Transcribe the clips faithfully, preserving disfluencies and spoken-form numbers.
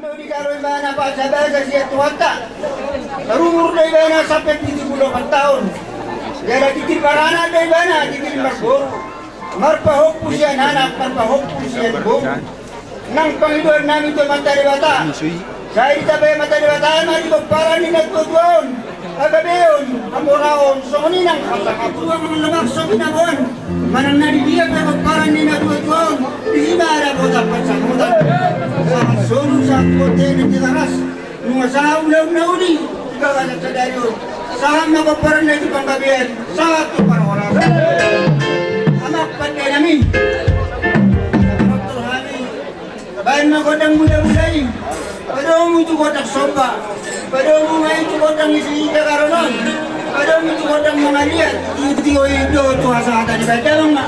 Di karo ibana pasa basa sian Tuhanta. Tarumur do ibana sampe pitu pulu opat taon. Jala titir baranak do ibana, titir marboru. Marpahompu sian anak, marpahompu sian boru. Nang pangidoan nami tu Amanta Debata, sai ditapai Amanta Debata ma di pomparan ni natuatua on pagabeon, hamoraon, songon i nang hasangapon. Tua manang na makso binaboan, manang na di dia pe pomparan ni natuatua on, disi ma dapotan pansamotan. Sahat solu, sahat tu bontean ni Tigaras. Nunga sahat ulaon na uli di bagasan sadari on. Sahat ma pomparan na tu panggabean, sahat tu parhorasan. Amang pande nami, baen ma gondang mulamula i. Padomu tu gondang somba. Padomu ma i tu gondang isi jagaron on. Padomu tu gondang mangaliat. Tio i do tu hasahatan i, baen damang ma.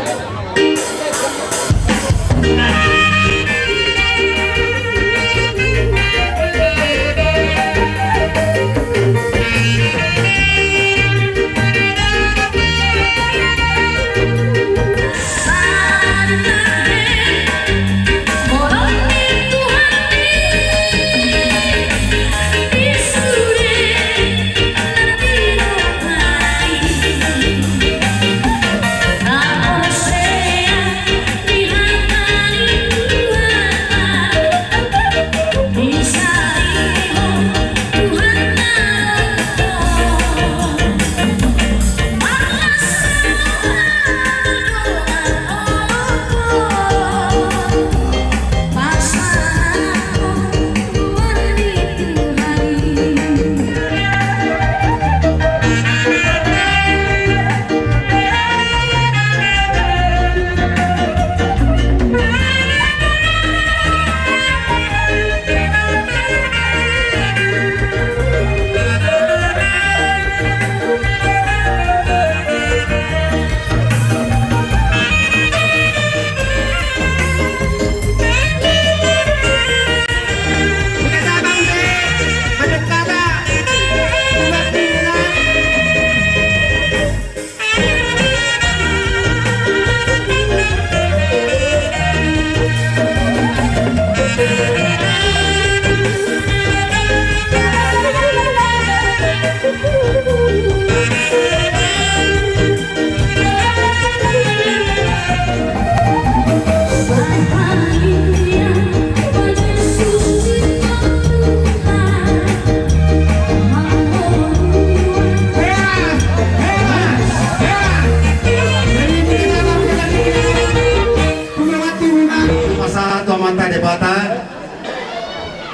Pasahat tu Amanta Debata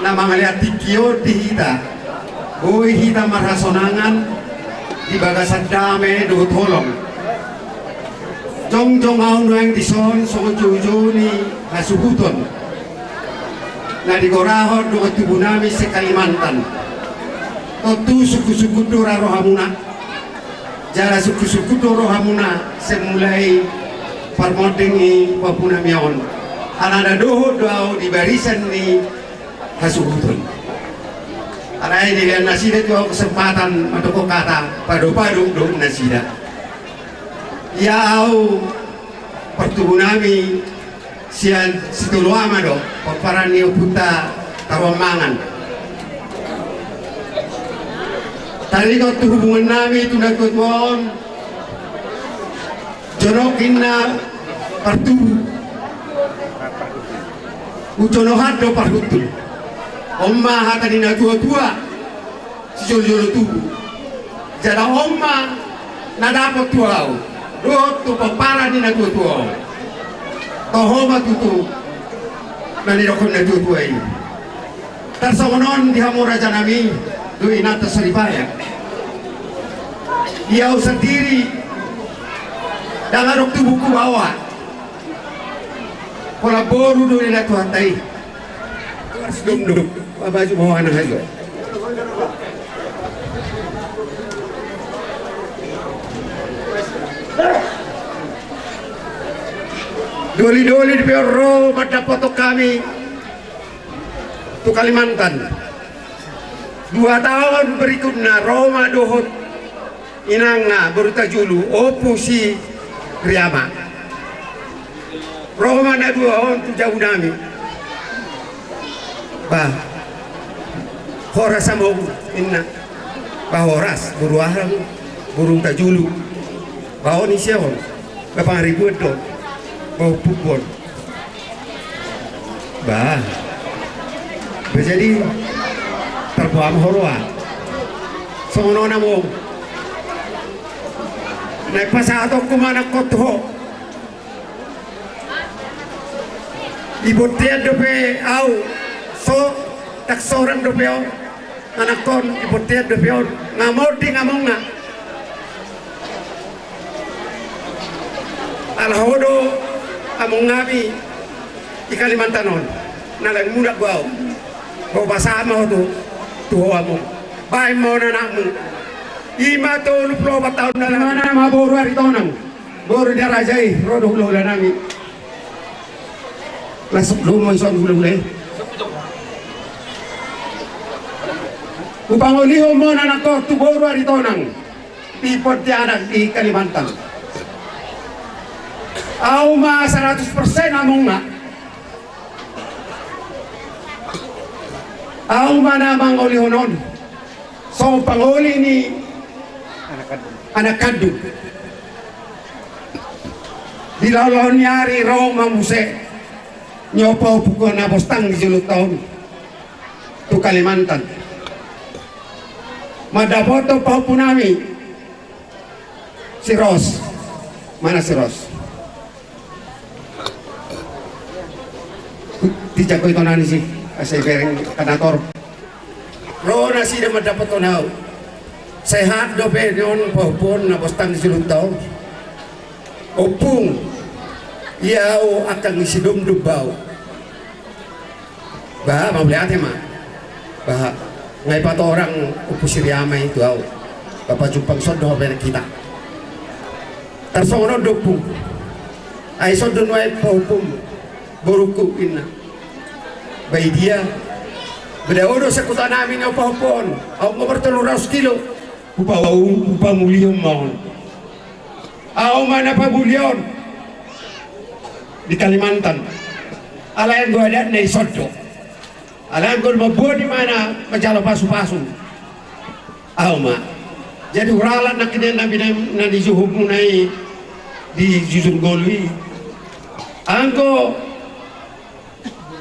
na mangalean tingki on di hita, boi hita marhasonangan di bagasan dame dohot holong. Jongjong ahu nuaeng dison songon joujou ni hasuhuton na digorahon dohot tubu nami se-Kalimantan. Tontu sungkun-sungkun do ra rohamuna. Jala sungkun-sungkun do rohamuna sian mulai parmonding ni pahompu nami on. Alana dohot do ahu di barisan ni hasuhuton. Alai dilean nasida tu ahu kesempatan mandok hata, pado-pado do nasida. Ia ahu partubu nami sian Sitolu Ama do, pomparan ni ompunta Taruang Mangan. Taringot tu hubungan nami tu natuatua on, jonok ninna partubu, hujonohan do parhundul. On ma hata ni natuatua sijolo-jolo tubu. Jala on ma na dapot tu ahu dohot tu pomparan ni natuatua on. Toho ma tutu na nidokhon natuatua i. Tarsongon on di hamu raja nami dohot inanta soripada. Ia ahu sandiri ndang adong tubungku baoa. Pola boru do ninna Tuhanta i. Dumdum. Mabaju ma ho, anang hajo. Doli-doli dope on ro mandapothon hami tu Kalimantan. Dua taon berikutna ro ma dohot inangna boru Tajulu, Ompu si Riama. Ro ma na dua on tu jabu nami. Bah, Horas among, ninna. Ba horas, boru aha, boru Tajulu. Ba on ise on? Ba Pangaribuan do on. Ba ompungku on. Ba. Ba jadi, tarboa ma ho roha. Songon on among. Naeng pasahatonku ma anakkon tu ho. Di bontean dope au, so, ndang sorang dope on. Anakkon, di bontean dope on. Nga monding among nga. Ala ho do amongnami di Kalimantan on. Na laeng mulak do au. Hupasahat ma ho tu, tu ho among. Baen ma on anakmu. I ma tolu pulu opat taon na lalu. Ima nama boru Aritonang. Boru ni raja i, ro do hulahulanami. Las, lomo ison hulahula i. Hupangolihon ma on anakkon tu boru Aritonang. Di Pontianak di Kalimantan. Au ma saratus persen amongna. Au ma na mangolihon on. Songon pangoli ni anak kandung. Di laho-laho ni ari ro ma muse ni ompu-ompu na bostang di jolonta on tu Kalimantan. Mandapothon pahompunami si Ros. Mana si Ros? Dijangkoi tonani si, asa ibereng kanator. Ro nasida mandapothon au. Sehat dope nion pahompu on na bostang di jolonta on? Ompung, ia au angka ni si Domdom ba au. Ba, mauliate ma. Ba, nga ipatorang Ompu si Riama i tu au. Ba pajumpang, son do hape hita. Tarsongon on do ompung. Ai son do nuaeng pahompum. Borungku, ninna. Ba idia. Ba dao do sian hutanami nion pahompu on. Au nga martolu ratus kilo. Hupa-, hupamulihon ma on. Au ma na pamuli on di Kalimantan. Alai anggo adatna i son do. Alai anggo mamboan i ma na manjalo pasu-pasu. Au ma. Jadi huralat nangkin na bina-, na nijuhumuna i di jujur ngolu i. Anggo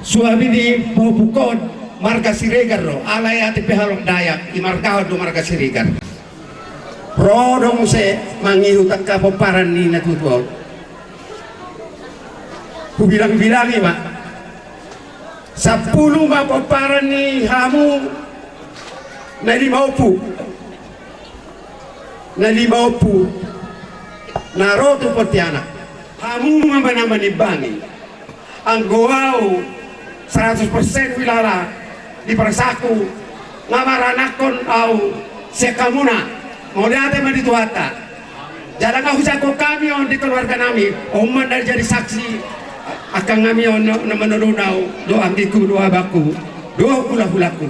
suami ni pahompungkon marga Siregar do, alai atik pe halak Dayak, imargahon do marga Siregar. Ro do muse mangihut angka pomparan ni natuatua on. Hubilang-bilangi ma. Sampulu ma pomparan ni hamu na lima ompu. Na lima ompu. Na ro tu Pontianak. Hamu ma na manimbangi. Anggo au saratus persen huilala di perasaanku, nga maranakkon au sian hamuna. Mauliate ma di Tuhanta. Jala nga hujangkon hami on di keluarganami, on ma na jadi saksi angka hami on na, na manodona au, do anggingku, do abangku, do hulahulangku.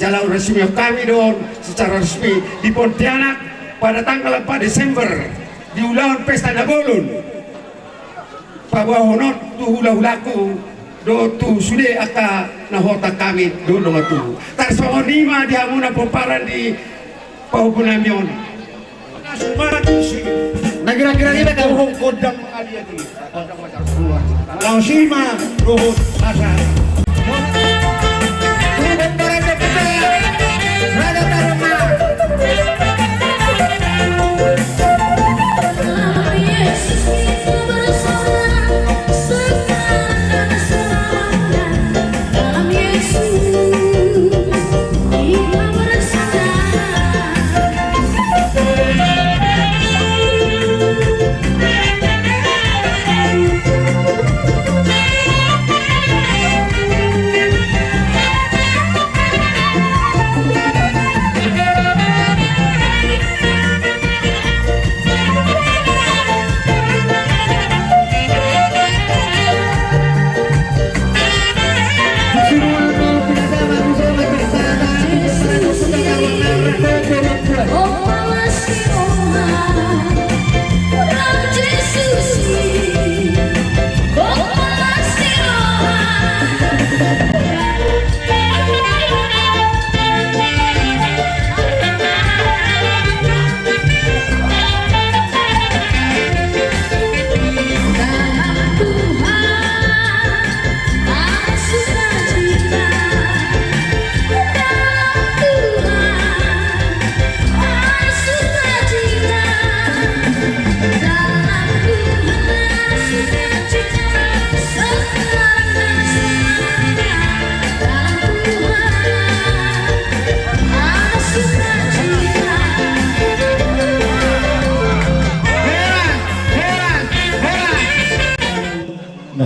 Jala huresmihon hami do on secara resmi di Pontianak pada tanggal empat Desember, di ulaon pesta na bolon. Paboahon on tu hulahulangku dohot tu sude angka na huontang hami dohot dongan tubu. Tarsongon i ma di hamuna pomparan ni pahompunami on. Na kira-kira i ma tau. Gondang mangaliat i. Laos i ma dohot asa.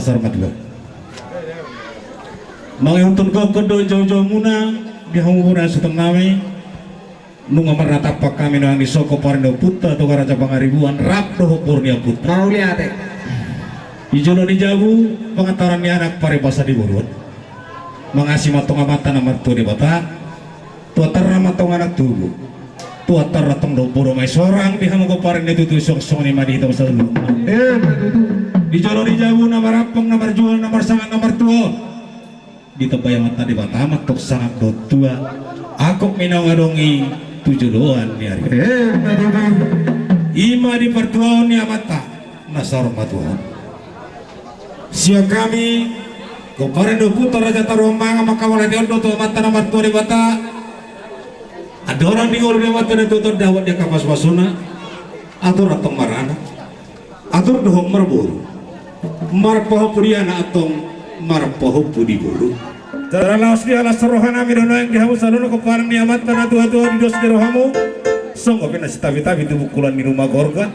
Saur matua. Mangihuthon gokhon dohot joujoumuna di hamu boru ni hasuhuton nami. Nunga marnatampak hami nang di son pomparan ni ompunta Toga Raja Pangaribuan rap dohot boru ni ompunta. Mauliate. Di jolo ni jabu pangantaran ni anak, paribasan di boru on. Mangasi ma antong Amanta na martua Debata. Tuatarna ma antong anak tubu. Tuatarna antong dohot boru ma i sorang di hamu pomparan ni tutu, suang songon i ma di hita saluhutna. Di jolo ni jabu na marampang, na marjual, na marsangap, na martua on, ditambai Amanta Debata ma antong sangap dohot tua. Angkup ma i naung adong i tu joloan ni ari. I ma di partuaon ni amanta na saur matua on. Sian hami pomparan ni ompunta Raja Taruang Mangan, mangkaholongi on do tu Amanta na martua Debata. Andorang di ngolu ni amanta na tuatua on, dapot di angka pasupasuna, atur antong maranak, atur dohot marboru, marpahompu di anak antong marpahompu di boru. Jala laos di las roha nami do nuaeng di hamu saluhutna pomparan ni amanta na tuatua on, di dos ni rohamu, songon pe na sitapitapi tu bungkulan ni ruma gorga.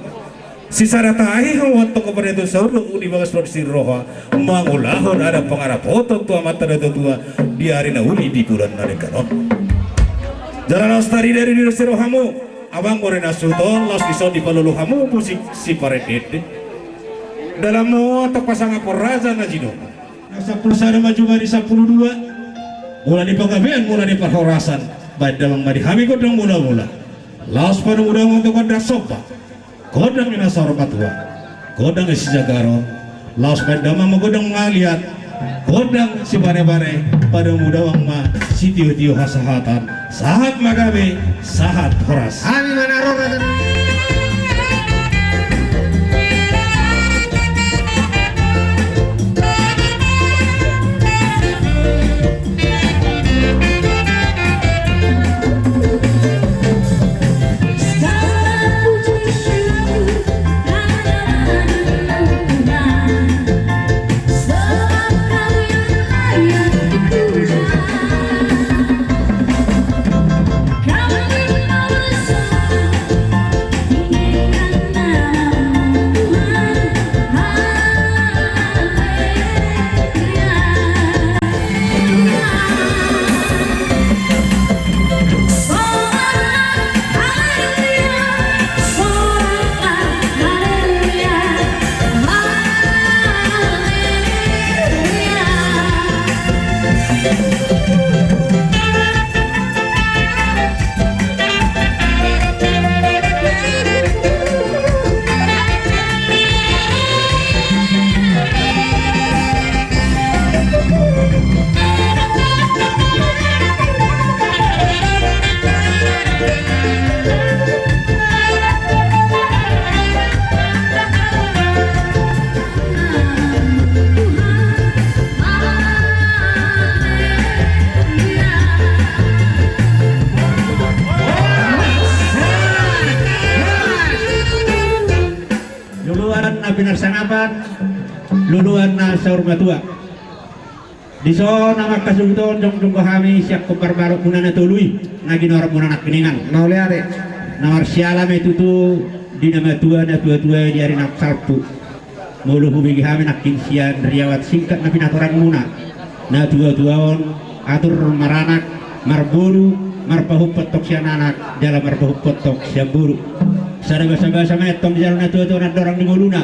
Sisada tahi hamu antong pomparan ni tuatua on, uli bagas pardisi roha, mangulahon adat pangarapoton tu amanta na tuatua di ari na uli di bulan na denggan on. Jala laos tarida do di dos ni rohamu, amang boru ni hasuhuton, laos dison dipalulu hamu musik siparendende. Dalanmu antong pasangaphon raja na jinomo. Nang sampulu sada ma jumadi sampulu dua. Mula ni panggabean, mula ni parhorasan. Baen damang ma di hami gondang mulamula. Laos padomu damang tu gondang somba, gondang ni na saur matua, gondang ni sijagaron. Laos baen damang ma gondang mangaliat, gondang sibanebane. Padomu damang ma sitiotio hasahatan. Sahat ma gabe, sahat horas. Hami ma na ro. Luluan na pinarsangapan, luluan na saur matua. Dison na mangkasuhuton jongjong do hami sian hombar balokmuna na tolu i, na ginoaranmuna nangkiningan. Mauliate. Na marsiala ma i tutu di na matua na tuatua i di ari na salpu. Molo hubege hami nangkin sian riwayat singkat na pinatoranmuna na tuatua on, atur maranak, marboru, marpahompu antong sian anak jala marpahompu antong sian boru. Sada basabasa ma i antong dijalo na tuatua on andorang di ngoluna.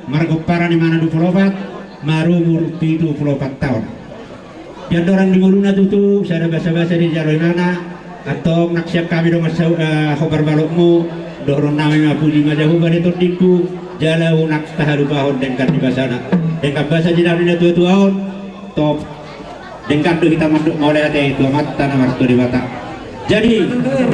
Margomparan i ma na dua pulu opat, marumur pitu pulu opat taon. Di andorang di ngoluna tutu, sada basabasa dijalo imana. Antong nang sian hami dongan sa-, eh, hombar balokmu, dohononnami ma puji ma jahowa di tondingku, jala unang tahalupahon denggan ni basana. Denggan basa di nami na tuatua on, top. Denggan do hita mandok mauliate tu Amanta na martua Debata. Jadi,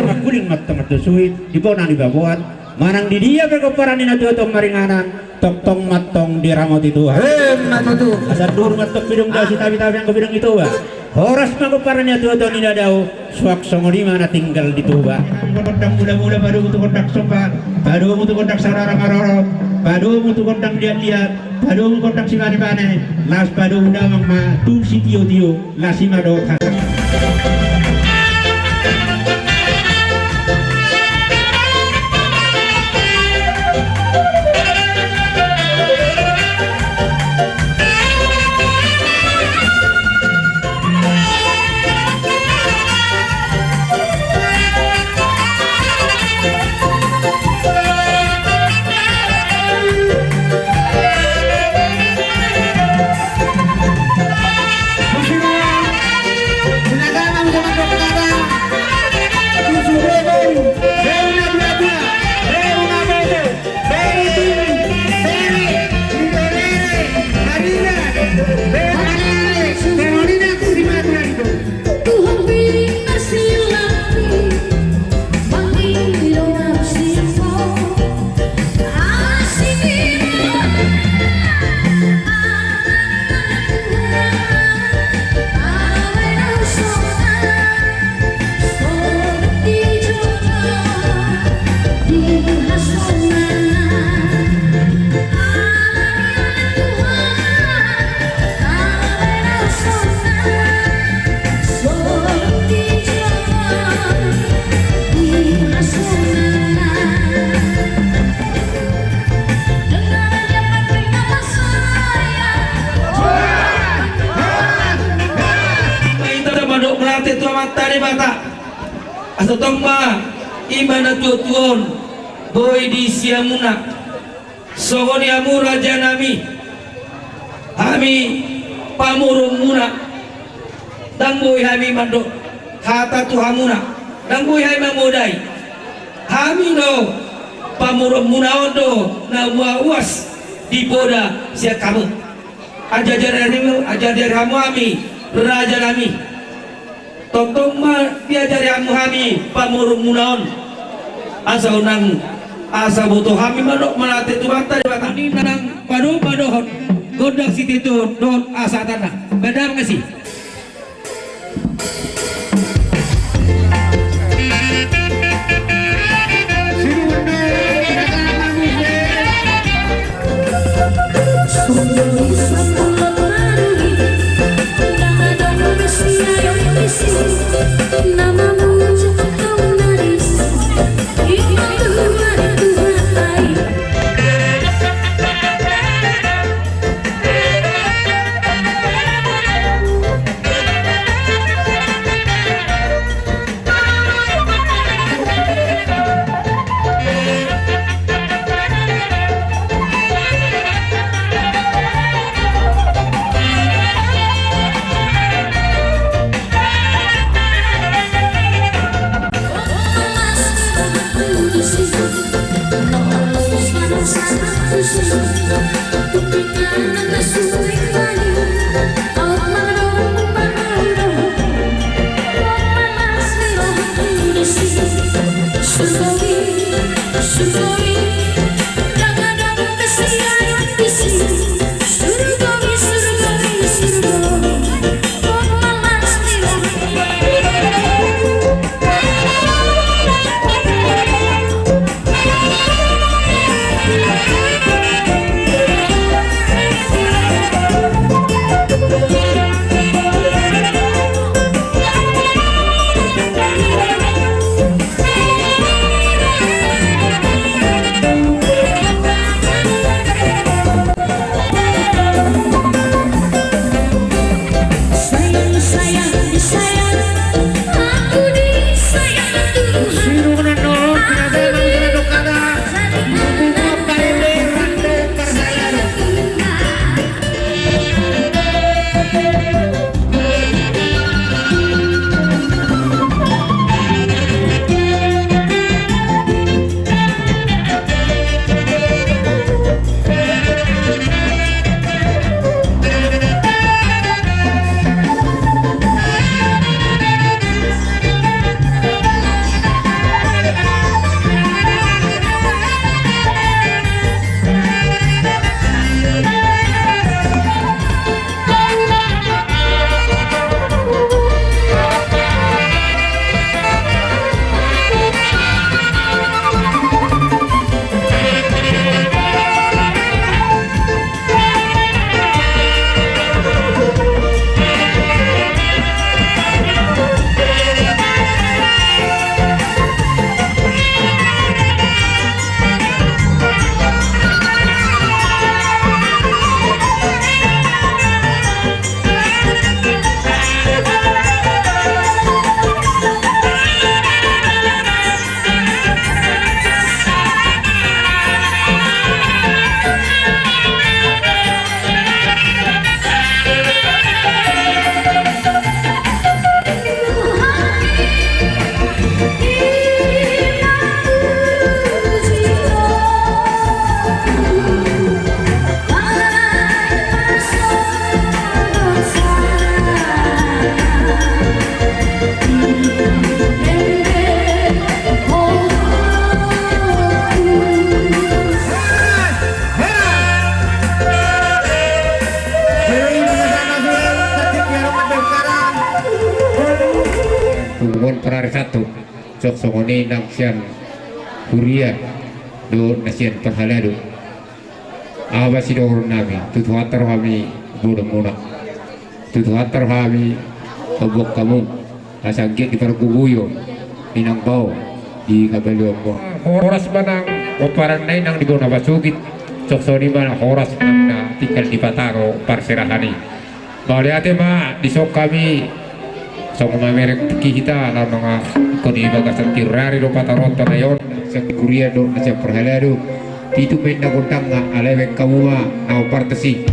mangkuling ma antong mardosuhi, di bona ni baboan, manang di dia pe gomparan ni na tuatua on maringanan, tongtong ma antong diramoti Tuhan. Emma tutu. Asa duru ma antong pidong dao, sitapi-tapi anggo pidong ni Toba. Horas ma gomparan ni na tuatua on di na dao, suang songon i ma na tinggal di Toba. Gondang mulamula, padomu tu gondang somba, padomu tu gondang saurarang-ararang, padomu tu gondang liat-liat, padomu gondang sibanebane, laos padomu damang ma tu sitiotio. Las i ma dohot hata. Debata, asa tong ma i ma na tuatua on boi di siamuna. Songon i hamu rajanami, hami pamoruonmuna, ndang boi hami mandok hata tu hamuna, ndang boi hami mamodai. Hami do pamoruonmuna on do na mauas di poda sian hamu. Ajarajari hamu, ajarajari hamu hami rajanami. Tongtong ma diajari hamu hami pamoruonmuna on. Asa unang, asa boto hami mandok mauliate tu Tuhanta Debata ni na nang padohonon gondang sititi dohot hasahatan na. Bahen damang asi. Punguan parari satu, cok songon i nang sian huria dohot na sian parhalado. Aha ma sidohonon nami, tu Tuhanta do hami bodomuna. Tu Tuhanta do hami mamboan hamu, asa anggiat dipargogoi ho inang bao di habaloanmuna. Horas ma nang pomparan na inang di bona pasogit, cok songon i ma horas nang na tinggal dipataro parserahan i. Mauliate ma dison hami Songon mamereng tingki hita, laho nangkok di bagasan tiur ari do pataronta na i on, sian kuria do na sian parhalado. Pitu ma inna gondangna, alai baen hamu ma na hombar tusi.